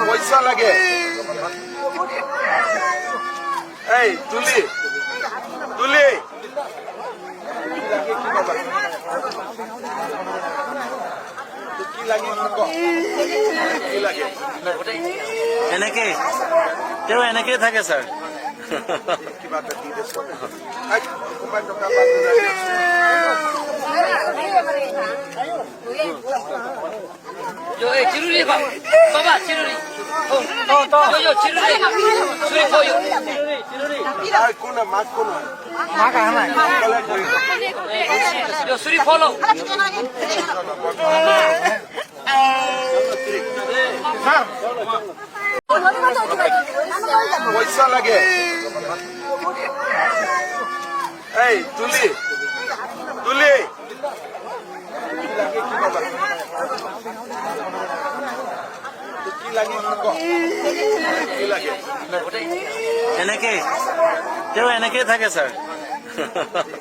পইচা লাগে। এই তুলি তুলি কি লাগে, কি লাগে, ক, কি লাগে? এনেকেই তেওঁ, এনেকেই থাকে ছাৰ। কিবা এটা দি দেচোন। এই, কোনোবাই টকা 5,000। Yo, চিরুনি বাবা, চিরুনি। Yo, চিরুনি, ছুরি কই? আর কোন মাছ, কোন Yo, ছুরি ফলো। পইচা লাগে। এই তুলি তুলি কি লাগে, কি লাগে, ক, কি লাগে? এনেকেই তেওঁ, এনেকেই থাকে ছাৰ।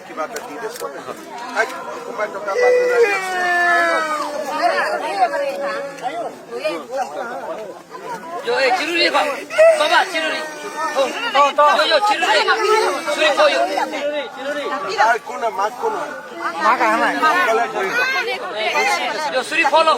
কিবা এটা দি দেচোন। এই, কোনোবাই টকা 5,000। Yo, চিরুনি বাবা, চিরুনি। Yo, চিরুনি, ছুরি কই? আর কোন মাছ, কোন? Yo, ছুরি ফলো।